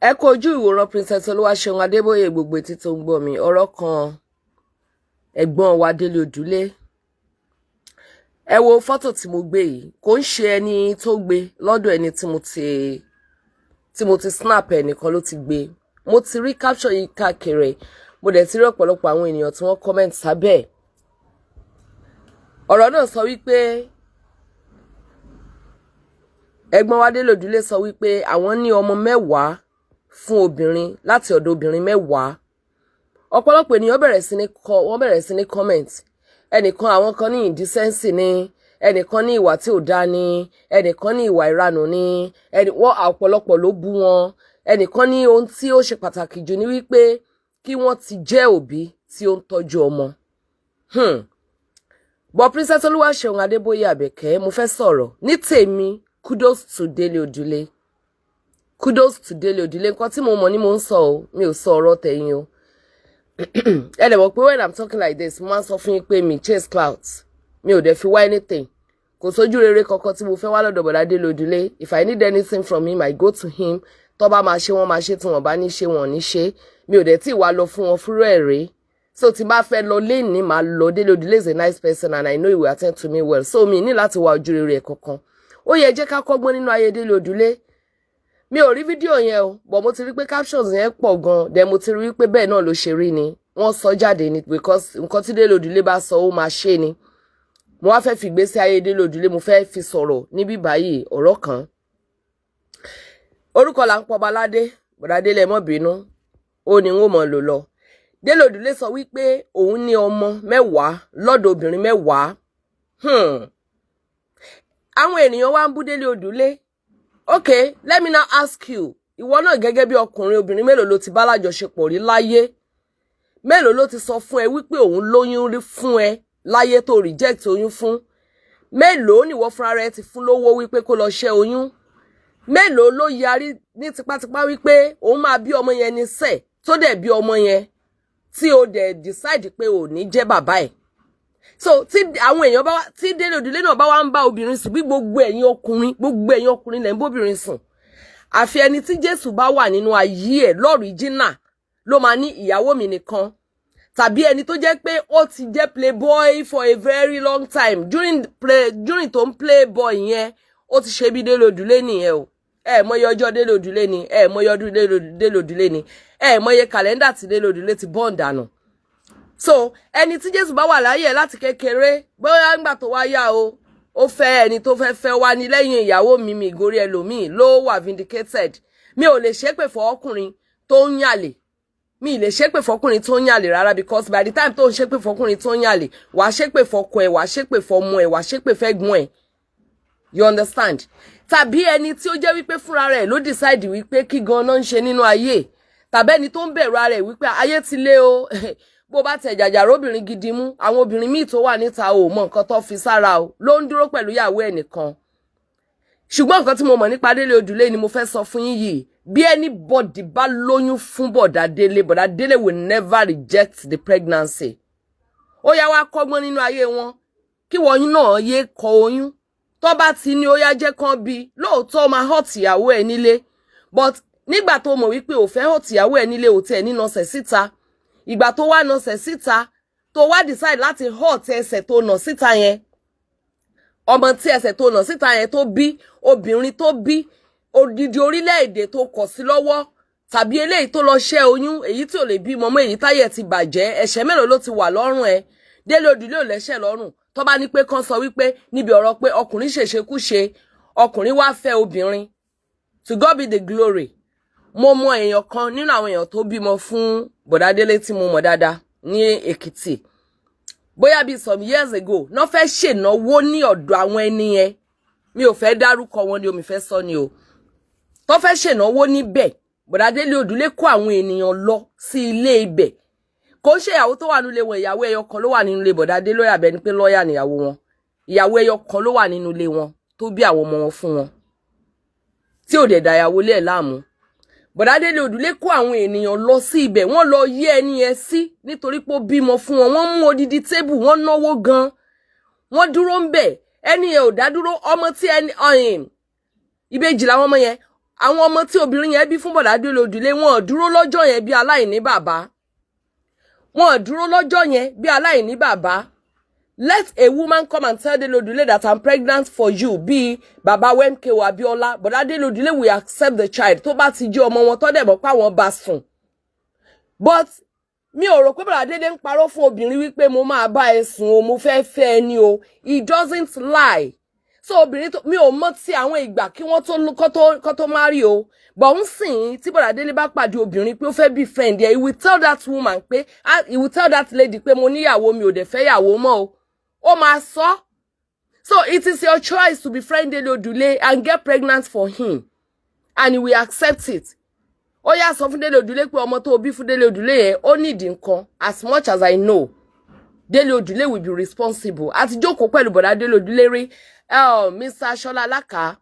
Ẹ kú ojú ìwòran, Princess Olúwaṣeun Adébóyè. Gbogbo etí tó ń gbọ́ mi, ọ̀rọ̀ kan ẹ̀gbọ́n wa Délé Odùlé. Ẹ wo fọ́tò tí mo gbé yìí, kò ń ṣe ẹni tó gbé lọ́dọ̀ ẹni tí mo ti snap, ẹnìkan ló ti gbé. Mo ti rí caption yìí káàkiri, mo dẹ̀ ti rí ọ̀pọ̀lọpọ̀ àwọn ènìyàn tí wọ́n comment sábẹ́ ọ̀rọ̀ náà. Sọ wípé ẹ̀gbọ́n wa Délé Odùlé sọ wípé àwọn ní ọmọ 10 fún obìnrin, láti ọ̀dọ̀ obìnrin 10. Ọ̀pọ̀lọpọ̀ ènìyàn bẹ̀rẹ̀ sí ní kọ, wọ́n bẹ̀rẹ̀ sí ní comment. Ẹnìkan, àwọn kan ní indecency ni, ẹnìkan ní ìwà tí ò dáa ni, ẹnìkan ní ìwà ìranù ni, ẹnì wọ́n, ọ̀pọ̀lọpọ̀ ló bú wọn. Ẹnìkan ní ohun tí ó ṣe pàtàkì jù ni wípé kí wọ́n ti jẹ́ òbí tí ó ń tọ́jú ọmọ. But Princess Olúwaṣeun Adébóyè Àbẹ̀kẹ́, mo fẹ́ sọ̀rọ̀ ní tèmi. Kudos to Délé Odùlé, kudos to Délé Odùlé. Nǹkan tí mo mọ̀ ni mo ń sọ o, mi ò sọ ọ̀rọ̀ tẹ̀yìn o. Ẹ lè mọ̀ pé when I'm talking like this, mo máa ń sọ fún yín pé mi chase clout, mi ò dẹ̀ fi wá anything. Kò sójú rere kankan tí mo fẹ́ wá lọ́dọ̀ bọ̀dá Délé Odùlé. If I need anything from him, I go to him. Tó bá máa ṣe, wọ́n máa ṣe; tí wọ́n bá ní ṣe, wọ́n ní ṣe. Mi ò dẹ̀ tí ì wá lọ fún wọn fúrú ẹ̀ rí. So tí n bá fẹ́ lọ léèní, máa lọ. Délé Odùlé is a nice person and I know he will attend to me well, so mi ní láti wá ojú rere ẹ̀ kankan. Ó yẹ jẹ́ ká kọ́gbọ́n nínú ayé Délé Odùlé. Mi ò rí fídíò yẹn o, but mo ti rí pé captions yẹn pọ̀ gan. Then mo ti rí pé bẹ́ẹ̀ náà ló ṣe rí ni wọ́n sọ jáde ni, because nǹkan tí Délé Odùlé bá sọ, ó máa ṣe ni. Mo wá fẹ́ fi ìgbésí ayé Délé Odùlé, mo fẹ́ fi sọ̀rọ̀ níbí báyìí. Ọ̀rọ̀ kan, orúkọ là ń pọ̀ baládé. Bọ̀dá Délé, mọ́ bínú, ó ní n ó mọ̀ lò lọ. Délé Odùlé sọ wípé òun ní ọmọ 10 lọ́dọ̀ obìnrin 10. Àwọn ènìyàn wá ń bú Délé Odùlé. Okay, let me now ask you, ìwọ náà gẹ́gẹ́ bí ọkùnrin, obìnrin mélòó ló ti bá lájọṣepọ̀ rí láyé? Mélòó ló ti sọ fún ẹ wípé òun lóyún rí fún ẹ láyé tó reject oyún fún? Mélòó nìwọ fúnra rẹ ti fún lówó wípé kó lọ ṣẹ́ oyún? Mélòó ló yarí ní tipátipá wípé òun máa bí ọmọ yẹn ní sẹ́ẹ̀, tó dẹ̀ bí ọmọ yẹn, tí o dẹ̀ decide pé ò ní jẹ́ bàbá ẹ̀? So tí àwọn èèyàn bá, tí Délé Odùlé náà bá wá ń bá obìnrin sùn, bí gbogbo ẹ̀yin ọkùnrin, gbogbo ẹ̀yin ọkùnrin lẹ̀ ń bóbìnrin sùn, àfi ẹni tí Jésù bá wà nínú ayé ẹ̀ lọ́rìjínà ló máa ní ìyàwó mi nìkan, tàbí ẹni tó jẹ́ pé ó ti jẹ́ playboy for a very long time. During tó ń playboy yẹn, ó ti ṣe bí Délé Odùlé nìyẹn o. Ẹ mọye ọjọ́ Délé Odùlé ni, ẹ mọye ọdún Délé Odùlé ni, ẹ mọye kàlẹ́ndà tí Délé Odùlé ti bọ́ǹ dànù. So ẹni tí Jésù bá wà láyé ẹ láti kékeré, bóyá ńgbà tó wá yá o, ó fẹ́ ẹni tó fẹ́ fẹ́ wá ní lẹ́yìn ìyàwó mi, mi ìgorí ẹlòmíì ló wà vindicated. Mi ò lè ṣépè fún ọkùnrin tó ń yàlè, mi lè ṣépè fọkùnrin tó ń yàlè rárá, because by the time tó ń ṣépè fọkùnrin tó ń yàlè, wàá ṣépè fọkọ ẹ, wàá ṣépè fọmọ ẹ, wàá ṣépè fẹ́gbọ́n ẹ. You understand? Tàbí ẹni tí ó jẹ́ wípé fúnra rẹ̀ ló decide wípé kí gan-an ń ṣe nínú ayé, tàbí ẹni tó ń bẹ̀rù ara ẹ̀ wípé ayé ti lé o. Bó bá tẹ̀ jàjàrà obìnrin gidi mú, àwọn obìnrin míì tó wà níta ò mọ nǹkan tó fi sára o, ló ń dúró pẹ̀lú ìyàwó ẹ̀ nìkan. Ṣùgbọ́n nǹkan tí mo mọ̀ nípa Délé Odùlé ni mo fẹ́ sọ fún yín yìí. Bí anybody bá lóyún fún bọ̀dá Délé, bọ̀dá Délé will never reject the pregnancy. Ó yá, wá kọ́gbọ́n nínú ayé wọn, kí wọ́n náà yé kọ oyún. Tó bá ti ní ó yá, jẹ́ kán bí. Lóòótọ́, máa hurt ìyàwó ẹ̀ nílé, but nígbà tó mọ̀ wípé ò fẹ́ hurt ìyàwó ẹ̀ nílé, ò tẹ̀ ní nọsẹ̀ síta. Ìgbà tó wá nọsẹ̀ síta, tó wá decide láti hurt ẹsẹ̀ tó nà síta yẹn, ọmọ tí ẹsẹ̀ tó nà síta yẹn tó bí, obìnrin tó bí, odidi orílẹ̀-èdè tó kọ̀ sí lọ́wọ́, tàbí eléyìí tó lọ ṣẹ́ oyún, èyí tí ò lè bímọ mọ́, èyí táyẹ̀ ti bàjẹ́, ẹ̀ṣẹ̀ mélòó ló ti wà lọ́rùn ẹ̀? Délé Odùlé ò lẹ́ṣẹ̀ lọ́rùn. Tó bá ní pé kán sọ wípé níbi ọ̀rọ̀ pé ọkùnrin ṣèṣekúṣe, ọkùnrin wá fẹ́ obìnrin, to God be the glory. Mo mọ èèyàn kan nínú àwọn èèyàn tó bímọ fún bọ̀dádélé tí mo mọ̀ dáadáa ní Èkìtì. Bóyá bíi some years ago náà fẹ́ ṣènáwó ní ọ̀dọ̀ àwọn ẹni yẹn. Mi ò fẹ́ dárúkọ wọn ni omi fẹ́ sọ ni o. Tó fẹ́ ṣènáwó níbẹ̀, bọ̀dádélé Òdúlé kó àwọn ènìyàn lọ sí ilé ibẹ̀. Kò ń ṣe ìyàwó tó wà nílé wọn, ìyàwó ẹyọ kan ló wà nínú ilé bọ̀dádé lóyà, bẹ́ẹ̀ ni pé lọ́ọ̀yà níyàwó wọn. Ìyàwó ẹyọ kan ló wà nínú ilé wọn tó bí àwọn ọmọ wọn fún wọn, tí ò dẹ̀ dàyàwó lé ẹ̀ láàmú. Bọ̀dádélé Òdúlé kó àwọn ènìyàn lọ sí ibẹ̀, wọ́n lọ yé ẹni yẹn sí nítorí pé ó bímọ fún wọn. Wọ́n mú odidi table, wọ́n náwó gan, wọ́n dúró ń bẹ̀. Ẹni yẹn ò dá dúró. Ọmọ tí ẹni ọyìn ìbejì làwọn ọmọ yẹn. Àwọn ọmọ tí obìnrin yẹn bí fún bọ̀dá Délé Odùlé, wọn ò dúró lọ́jọ́ yẹn bí aláìní bàbá. Wọn ò dúró lọ́jọ́ yẹn bí aláìní bàbá. Let a woman come and tell Dele Odule that "I'm pregnant for you" bí bàbá MKO Abiola, bọ̀dá Dele Odule will accept the child tó bá ti jẹ́ ọmọ wọn, tó dẹ̀ mọ̀ pé àwọn bá sùn. But mi ò rò pé bọ̀dá Délé ń parọ́ fún obìnrin wípé mo máa bá ẹ sùn o, mo fẹ́ fẹ́ ẹ ní o. He doesn't lie. So obìnrin tó, mi ò mọ̀ tí àwọn ìgbà kí wọ́n tó kọ́ tó marry o, but ń sìn tí bọ̀dá Délé bá pàdé obìnrin pé ó fẹ́ be friend ẹ̀, he will tell that woman pé, he will tell that lady pé mo níyàwó, mi ò dẹ̀ fẹ́ yàwó mọ́ o. Ó máa sọ. So it is your choice to befriend Dele Odule and get pregnant for him, and he will accept it. Ó yá, sọ fún Délé Odùlé pé ọmọ tó bí fún Délé Odùlé yẹn, ó nídìí nǹkan. As much as I know, Délé Odùlé will be responsible. Àti jókòó pẹ̀lú bọ̀dá Délé Odùlé rí, Mr. Ṣọlá Alákà,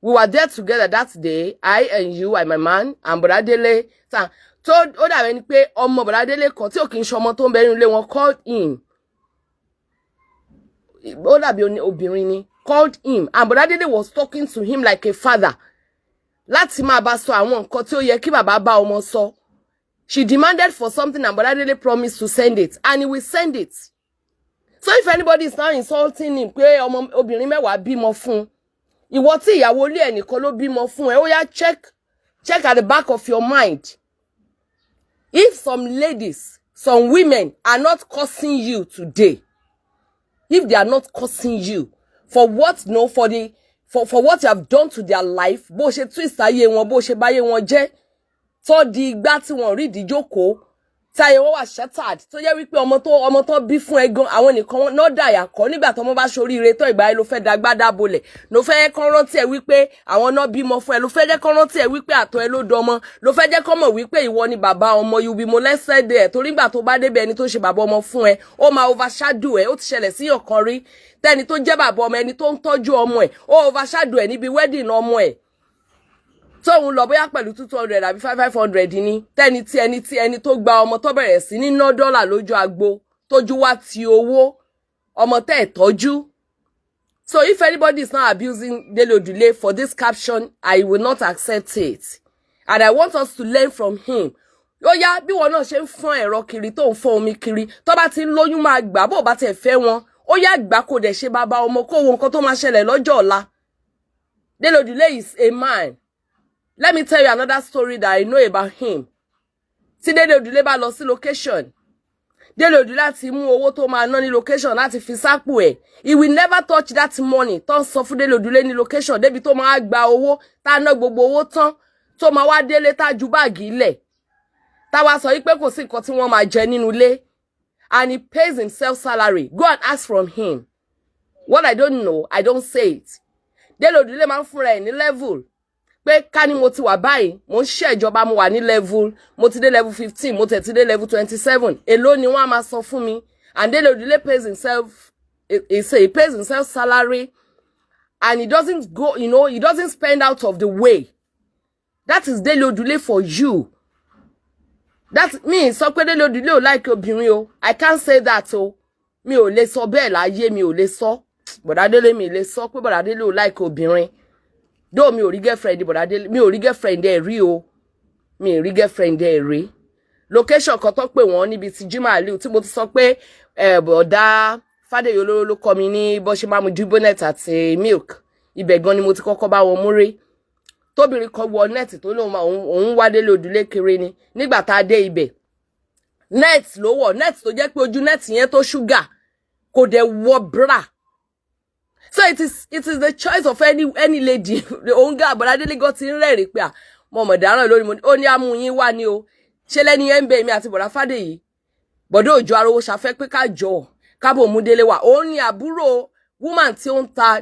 we were there together that day, I and you and my man and bọ̀dá Délé. Tó ó dàbẹ̀ ni pé ọmọ bọ̀dá Délé kan tí ò kì í ṣe ọmọ tó ń bẹ nínú ilé wọn called him. Ó dàbí obìnrin ni, called him, and bọ̀dá Délé was talking to him like a father, láti máa bá sọ àwọn nǹkan tí ó yẹ kí bàbá bá ọmọ sọ. She demanded for something and bọ̀dá Délé promised to send it, and he will send it. So if anybody is now insulting him pé ọmọ obìnrin 10 bímọ fún, ìwọ tí ìyàwó ilé ẹnìkan ló bímọ fún ẹ, ó yá, check, check at the back of your mind. If some ladies, some women are not cursing you today, if they are not cursing you for what, no, for the for what you have done to their life, bó ṣe twist ayé wọn, bó ṣe báyé wọn jẹ́, tó di igbá tí wọn rí ìdíjókòó, tí ayé wọn wà shattered, tó jẹ́ wípé ọmọ tó bí fún ẹ gan, àwọn nìkan náà dàyà kọ́. Nígbà tó ọmọ bá ṣoríire tó, ìgbà yẹn ló fẹ́ dagbádá bolẹ̀, ló fẹ́ kán rántí ẹ wípé àwọn náà bímọ fún ẹ, ló fẹ́ jẹ́ kán rántí ẹ wípé àtọ̀ ẹ ló dọmọ, ló fẹ́ jẹ́ kán mọ̀ wípé ìwọ ni bàbá ọmọ. You be molested there, torí ìgbà tó bá débẹ̀, ẹni tó ṣe bàbá ọmọ fún ẹ, ó máa overshadow ẹ. Ó ti ṣẹlẹ̀ sí ọ̀kan rí, tẹ́ni tó jẹ́ bàbá ọmọ, ẹni tó ń tọ́jú ọmọ ẹ̀, ó overshadow ẹ níbi wedding ọmọ ẹ̀ tóun lọ, bóyá pẹ̀lú 200 àbí 500 ní. Tẹ́ni tí ẹni tí ẹni tó gba ọmọ tó bẹ̀rẹ̀ sí ní ná dọ́là lójú agbo, tójú wá ti owó ọmọ tẹ́ ẹ̀ tọ́jú. So if anybody is not abusing Dele Odule for this caption, I will not accept it, and I want us to learn from him. Ó yá, bí wọn náà ṣe ń fọ́n ẹ̀rọ kiri, tó ń fọ́n omi kiri, tó bá ti ń lóyún, máa gbà. Bó bá tẹ̀ fẹ́ wọn, ó yá, gbà, kó dẹ̀ ṣe bàbá ọmọ, kó wo nǹkan tó máa ṣẹlẹ̀ lọ́jọ́ ọ̀la. Dele Odule is a man. Let me tell you another story that I know about him. Tí Délé Odùlé bá lọ sí location, Délé Odùlé láti mú owó tó máa ná ní location láti fi sápò ẹ̀. He will never touch that money tó ń sọ fún Délé Odùlé ní location, débi tó máa gba owó, tá ná gbogbo owó tán, tó máa wá délé, tá ju báàgì lẹ̀, tá wá sọ wípé kò sí nǹkan tí wọ́n máa jẹ nínú ilé. And he pays himself salary. Go and ask from him. What I don't know, I don't say it. Délé Odùlé máa ń fúnra ẹ̀ ní level pé ká ní mo ti wà báyìí, mo ń ṣiṣẹ́ ìjọba, mo wà ní level, mo ti dé level 15, mo tẹ̀ ti dé level 27, èló ni wọ́n á máa sọ fún mi? And Délé Odùlé pays himself, he say he pays himself salary, and he doesn't go you know he doesn't spend out of the way. That is Délé Odùlé for you. That me sọ pé Délé Odùlé ò like obìnrin o. I can't say that o. Mi ò lè sọ bẹ́ẹ̀ láyé, mi ò lè sọ. Bọ̀dá Délé, mi lè sọ pé bọ̀dá Délé ò like obìnrin dóò. Mi ò rí girlfriend bọ̀dá Délé, mi ò rí girlfriend ẹ̀ rí o, mi ò rí girlfriend ẹ̀ rí. Location kan tó pè wọ́n níbi tí Jimoh Aliu, tí mo ti sọ pé bọ̀dá Fádèyí olóró ló kọ́ mi ní bó ṣe máa mu Dubonnet àti milk, ibẹ̀ gan ni mo ti kọ́kọ́ bá wọn mú rí. Tóbìnrin kan wọ net, tó lóun òun wá Délé Odùlé kiri ni. Nígbà tá a dé ibẹ̀, net ló wọ̀, net tó jẹ́ pé ojú net yẹn tó ṣúgà, kò dẹ̀ wọ bra. So it is the choice of any lady. Òun gá àbọ̀dá Délé gan ti ń rẹ́rìí pé à mo mọ̀ dáràn lórí mo. Ó ní amúyín wá ní o. Ṣé lẹ́ni yẹn ń bẹ èmi àti bọ̀dá Fádèyí, bọ̀dá Òjò arówó ṣàfẹ́ pé ká jọ kábò mú délé wá. Òun ní àbúrò woman tí ó ń ta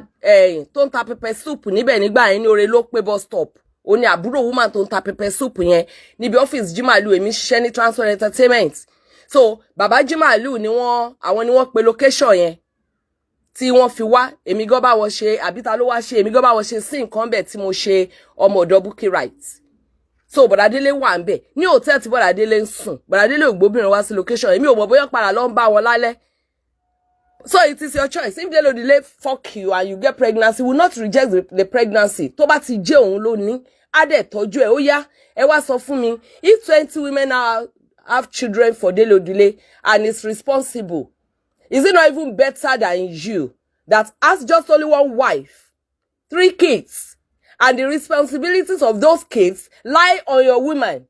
tó ń ta pepper soup níbẹ̀ nígbà yẹn ní oore ló pé bus stop. Òun ní àbúrò woman tó ń ta pepper soup yẹn níbi ọ́fíìsì Jimoh Aliu. Èmi ṣiṣẹ́ ní Transfer Entertainment, so bàbá Jimoh Aliu ni wọ́n, àwọn ni wọ́n pe location yẹn tí wọ́n fi wá. Èmi gan bá wọn ṣe, àbí ta ló wá ṣe, èmi gan bá wọn ṣe sí nǹkan bẹ̀ tí mo ṣe ọmọ ọ̀dọ̀ Bukky Wright. So bọ̀dá Délé wà ń bẹ̀ ní hòtẹ́ẹ̀lì tí bọ̀dá Délé ń sùn. Bọ̀dá Délé ò gbóbìnrin wá sí location. Èmi ò mọ̀ bóyá padà lọ ń bá wọn lálẹ́. So it is your choice. If Délé Odùlé fuck you and you get pregnancy, will not reject the pregnancy tó bá ti jẹ́ òun ló ní. Á dẹ̀ tọ́jú ẹ̀. Ó yá, ẹ wá sọ fún mi, if 20 women now have children for Dele Odule and is responsible, is it not even better than you that has just only one wife, three kids, and the responsibilities of those kids lie on your women,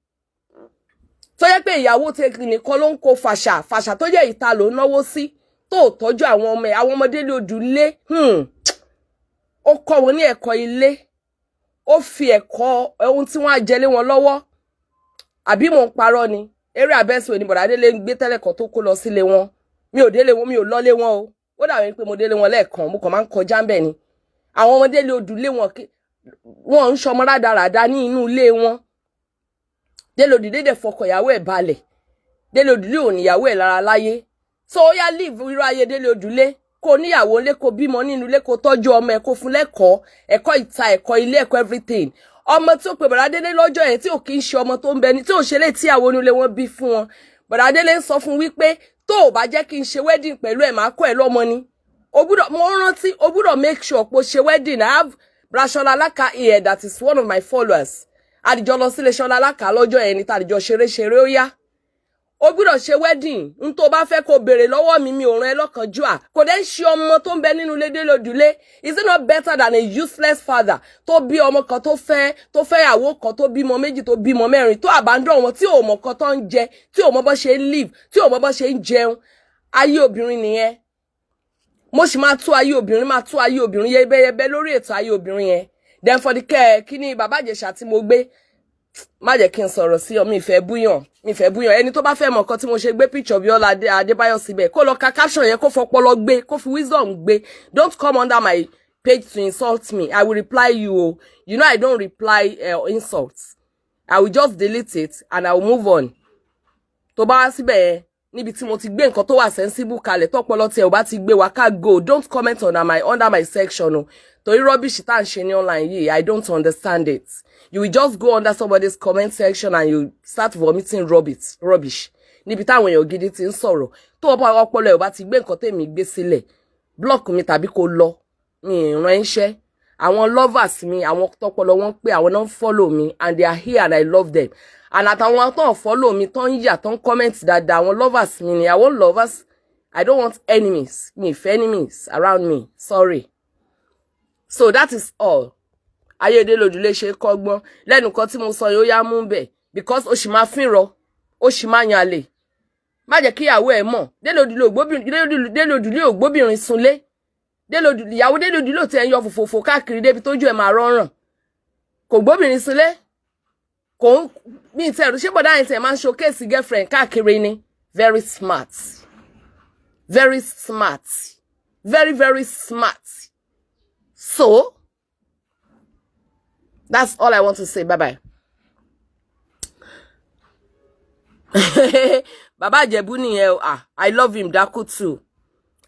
tó yẹ pé ìyàwó tẹ nìkan ló ń kó fàṣà fàṣà, tó jẹ́ ìta ló ń náwó sí, tó tọ́jú àwọn ọmọ ẹ̀, àwọn ọmọdé lódùlé? Ó kọ́ wọn ní ẹ̀kọ́ ilé, ó fi ẹ̀kọ́ ohun tí wọ́n á jẹ lé wọn lọ́wọ́. Àbí mò ń parọ́ ni? Eré abẹ́sùn ní bọ̀dá Délé ń gbé tẹ́lẹ̀ kan tó kó lọ sílé wọn. Mi ò délé wọn, mi ò lọ́lé wọn o. Ó dàbí pé mo délé wọn lẹ́ẹ̀kan, mo kàn máa ń kọjá ń bẹ̀ ni. Àwọn ọmọdé lé odùlé wọn, wọn ń ṣọmọ rádaràda ní inú ilé wọn. Délé Odùlé dẹ̀ fọkàn ìyàwó ẹ̀ balẹ̀. Délé Odùlé ò níyàwó ẹ̀ lára láyé. So ó yá, live irú ayé Délé Odùlé, kó níyàwó ilé, kó bímọ nínú ilé, kó tọ́jú ọmọ ẹ̀, kó fún lẹ́kọ̀ọ́, ẹ̀kọ́ ìta, ẹ̀kọ́ ilé, ẹ̀kọ́ everything. Ọmọ tí ó pe bàdá Délé lọ́jọ́ yẹn, tí ò kí ń ṣe ọmọ tó ń bẹ ní, tí ò ṣe lè tíyàwó nílé wọn bí fún wọn, bàdá Délé ń sọ fún wípé tó o bá jẹ́ kí n ṣe wedding pẹ̀lú ẹ̀, máa kọ́ ẹ lọ́mọ ni. O gbúdọ̀, mo rántí, o gbúdọ̀ make sure pé o ṣe wedding. I have Brashola Alaka here that is one of my followers. Àdìjọ lọ sílé Ṣọlá Alaka lọ́jọ́ yẹn ní tàdìjọ ṣeré ṣeré. Ó yá, o gbúdọ̀ ṣe wedding. N tó bá fẹ́ kó béèrè lọ́wọ́ mi, mi ò rán ẹ lọ́kànjúà. Kò dẹ́ ń ṣe ọmọ tó ń bẹ nínú lédè lójúlé. Is it not better than a useless father tó bí ọmọ kan, tó fẹ́ ìyàwó kan, tó bímọ méjì, tó bímọ mẹ́rin, tó abandon wọn, tí ò mọ̀ kan tó ń jẹ, tí ò mọ̀ bó ṣe ń live, tí ò mọ̀ bó ṣe ń jẹun? Ayé obìnrin nìyẹn. Mo sì máa tú ayé obìnrin, máa tú ayé obìnrin yẹ́bẹ́yẹ́bẹ́ lórí ètò ayé obìnrin yẹn. Then for the care, kí ni bàbá Ìjẹ̀ṣà tí mo gbé, má jẹ́ kí n sọ̀rọ̀ sí ọ. Mi ìfẹ́ búyàn, mi ìfẹ́ búyàn. Ẹni tó bá fẹ́ mọ̀ nǹkan tí mo ṣe gbé picture Bíọ́lá Adébáyọ̀ síbẹ̀, kó lọ ka caption yẹn, kó fọpọlọ gbé, kó fi wisdom gbé. Don't come under my page to insult me. I will reply you o. You know I don't reply insults. I will just delete it and I will move on. Tó bá wá síbẹ̀ yẹn, níbi tí mo ti gbé nǹkan tó wà sensible kalẹ̀, tọ́pọlọ tí ẹ ò bá ti gbé wa ká go, don't comment under my section o, torí rubbish tá à ń ṣe ní online yìí, I don't understand it. You will just go under somebody's comment section and you start vomiting rubbish rubbish níbi táwọn èèyàn gidi ti ń sọ̀rọ̀. Tó ọpọlọ ẹ ò bá ti gbé nǹkan tèmi gbé sílẹ̀, block mi tàbí kó lọ. Mi ìránṣẹ́ àwọn lovers mi, àwọn tọpọlọ wọn pé, àwọn náà ń follow me and they are here and I love them. And àtàwọn tó ń follow mi, tó ń yà, tó ń comment dáadáa, àwọn lovers mi ni. I want lovers, I don't want enemies. Mi fẹ́ enemies around me, sorry. So that is all. Ayédèlójúlé ṣe kọ́gbọ́n lẹ́nu kan tí mo sọ yóò yá mú bẹ̀, because ó sì máa fínrọ, ó sì máa yan àlè. Má jẹ́ kíyàwó ẹ̀ mọ̀. Délòdùlé ògbóbìnrin sunlé. Ìyàwó Délòdùlé ò tiẹ̀ ń yọ fòfòfò káàkiri débi tójú ẹ̀ máa rọrùn. Kò gbóbìnrin sunlé, kò ń bí n tẹ̀rù. Ṣé bọ̀dá yẹn tẹ̀ máa ń showcase girlfriend káàkiri ni? Very smart, very smart, very very smart. So that's all I want to say. Bye bye. Bàbá Ìjẹ̀bú nìyẹn o. Ah, I love him dákú too.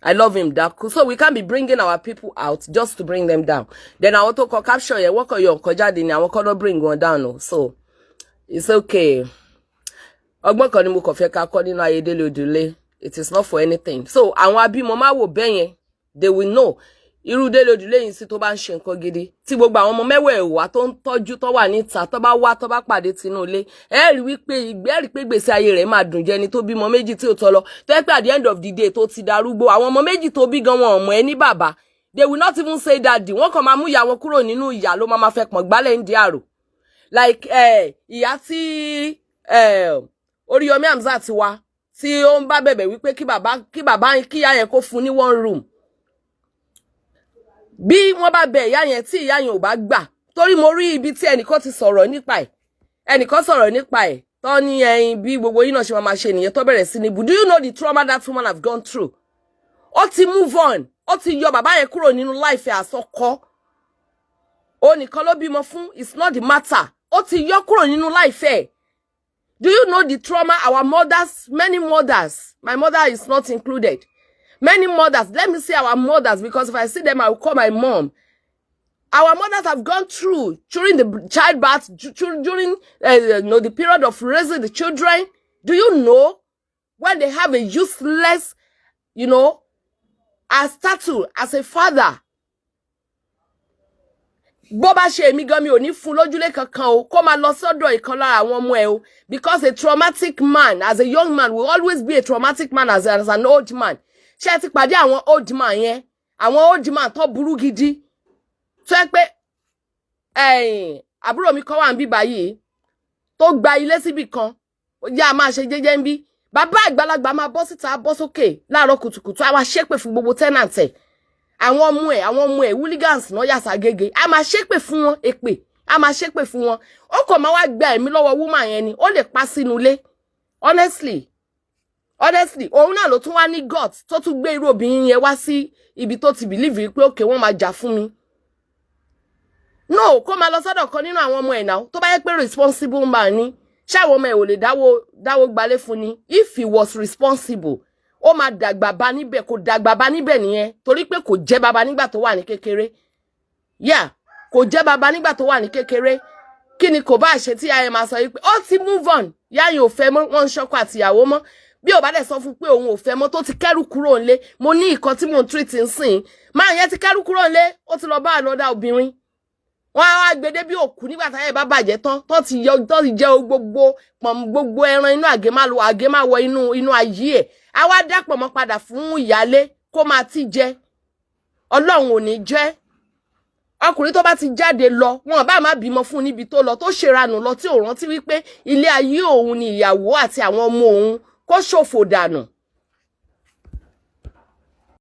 I love him dákú. So we can't be bringing our people out just to bring them down. Then àwọn tó kọ caption yẹn, wọ́n kàn yọ nǹkan jáde ni, àwọn kọ́ ló bring wọn down o. So it's okay. Ọgbọ́n kan ni mo kàn fẹ́ ká kọ́ nínú ayé Délé Odùlé. It is not for anything. So àwọn abímọ máa wò bẹ́ẹ̀ yẹn, they will know. Irú Délé Odùlé yìí sí, tó bá ń ṣe nǹkan gidi, tí gbogbo àwọn ọmọ mẹ́wẹ̀ẹ̀wá tó ń tọ́jú, tó wà níta, tó bá wá, tó bá pàdé tinú ilé, ẹ rí wípé ìgbẹ́ rí pé gbèsè ayé rẹ̀ máa dùn jẹ́ ni tó bímọ méjì tí ò tọ́ lọ, tó yẹ pé at the end of the day, tó ti darúgbó, àwọn ọmọ méjì tó bí gan, wọn ò mọ̀ ẹ́ ní bàbá. They will not even say daddy. Wọ́n kàn máa mú ìyá wọn kúrò nínú ìyá, ló máa fẹ́ pọ̀n gbálẹ̀ ń di àrò, like ìyá tí Oríyọmí Hamzat ti wá, tí ó ń bá bẹ̀bẹ̀ wípé kí bàbá kíyá yẹn kó fún ní one room. Bí wọ́n bá bẹ ìyá yẹn, tí ìyá yẹn ò bá gbà, torí mo rí ibi tí ẹnìkan ti sọ̀rọ̀ nípa ẹ̀, ẹnìkan sọ̀rọ̀ nípa ẹ̀ tó ní ẹyin bí gbogbo yín náà ṣe máa ṣe nìyẹn, tó bẹ̀rẹ̀ sí ní bù. Do you know the trauma that woman have gone through? Ó ti move on, ó ti yọ bàbá yẹn kúrò nínú life àsọkọ. Ó nìkan ló bímọ fún. It's not the matter. Ó ti yọ kúrò nínú life ẹ̀. Do you know the trauma our mothers, many mothers, my mother is not included, many mothers, let me say our mothers, because if I see them, I will call my mom. Our mothers have gone through during the childbirth, during the period of raising the children. Do you know when they have a useless, as statue, as a father? Bó bá ṣe èmi gan, mi ò ní fún lójúlé kankan o. Kó máa lọ sọ́dọ̀ ìkan lára àwọn ọmọ ẹ o, because a traumatic man as a young man will always be a traumatic man as an old man. Ṣé ẹ ti pàdé àwọn old man yẹn, àwọn old man tó burú gidi, tó yẹ pé ẹ̀yìn àbúrò mi kọ́ wà ń bí báyìí, tó gba ilé síbì kan, ó yá a máa ṣe jẹ́jẹ́ ń bí? Bàbá àgbàlagbà máa bọ́ síta, bọ́ sókè láàárọ̀ kùtùkùtù, á wá ṣépè fún gbogbo tenant ẹ̀, àwọn ọmọ ẹ̀, àwọn ọmọ ẹ̀ hooligans náà yàsà gègé. A máa ṣépè fún wọn, èpè, a máa ṣépè fún wọn. Ó kàn máa wá gba ẹ̀mí lọ́wọ́ woman yẹn ni. Ó lè pa sínú ilé. Honestly, honestly, òun náà ló tún wá ní gut tó tún gbé irú obìnrin yẹn wá sí ibi tó ti believe pé òkè wọ́n máa jà fún mi. No, kó máa lọ sọ́dọ̀ kan nínú àwọn ọmọ ẹ̀ náà. Tó bá yẹ pé responsible man ni, ṣé àwọn ọmọ ẹ̀ ò lè dáwó dáwó gbalé fún ni? If he was responsible, ó máa dàgbà bá níbẹ̀. Kò dàgbà bá níbẹ̀ nìyẹn, torí pé kò jẹ́ baba nígbà tó wà ní kékeré. Yeah, kò jẹ́ baba nígbà tó wà ní kékeré. Kí ni kò bá ṣe tí ayé máa sọ yìí pé ó ti move on, yáyìn ò fẹ́ mọ́, wọ́n ń ṣọkọ àtìyàwó mọ́? Bí ò bá dẹ̀ sọ fún pé òun ò fẹ́ mọ́, tó ti kẹ́rù kúrò ńlé. Mo ní ìkan tí mò ń treat ń sìn máa yẹn ti kẹ́rù kúrò ńlé, ó ti lọ bá ànádà obìnrin. Wọ́n á wá gbede bí òkú nígbà táyé bá bàjẹ́ tán, tó ti yọ, tó ti jẹ gbogbo pọ̀n, gbogbo ẹran inú àgé má lọ, àgé má wọ inú ayé ẹ̀, á wá dápọ̀ mọ́ padà fún ìyálé kó máa ti jẹ. Ọlọ́run ò ní jẹ́. Ọkùnrin tó bá ti jáde lọ, wọn bá má bímọ fún níbi tó lọ, tó ṣèranù lọ, tí ò rántí wípé ilé ayé òun ni ìyàwó àti àwọn ọmọ òun, kó ṣòfò dànù.